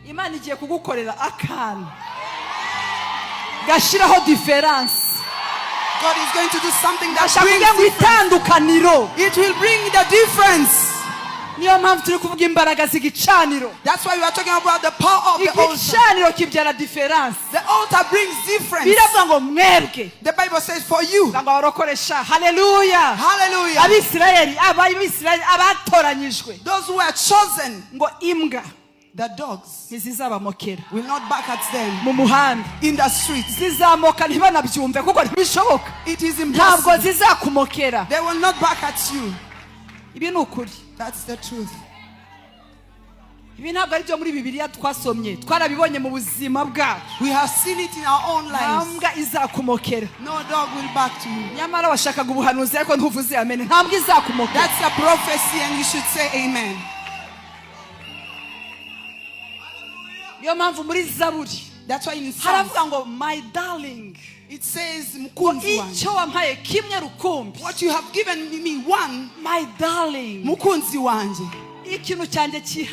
Imana igiye kugukorera akantu gashyiraho différence. God is going to do something that Ndashaka brings kuvuga ngo difference. itandukaniro. It will bring the difference. Niyo mpamvu turi kuvuga imbaraga z'igicaniro. That's why we are talking about the power of the altar. Igicaniro kibyara différence. The altar brings difference. Biravuga ngo mwebwe, The Bible says for you. ngo abarokoresha, haleluya. Hallelujah. Abisirayeli, Abisirayeli abatoranyijwe, Those who are chosen, ngo imbwa the dogs ntizizabamokera will not bark at them mu muhanda. In the streets. Zizamoka ntibanabyumve kuko ntibishoboka. It is Ntabwo impossible. zizakumokera. They will not bark at you. Ibi ni ukuri. That's the truth. Ibi ntabwo ari byo muri Bibiliya twasomye, twarabibonye mu buzima bwacu. We have seen it in our own Nta lives. mbwa izakumokera. No dog will bark to you. Nyamara washakaga ubuhanuzi ariko ntuvuze amen. Nta mbwa izakumokera. That's a prophecy, and you should say amen. Niyo mpamvu muri Zaburi That's why in Psalms, haravuga ngo my darling, it says, "Mukunzi wanjye." icyo wampaye kimwe rukumbi. What you have given me, one, My darling, mukunzi wanjye. Ikintu cyanjye cyihariye.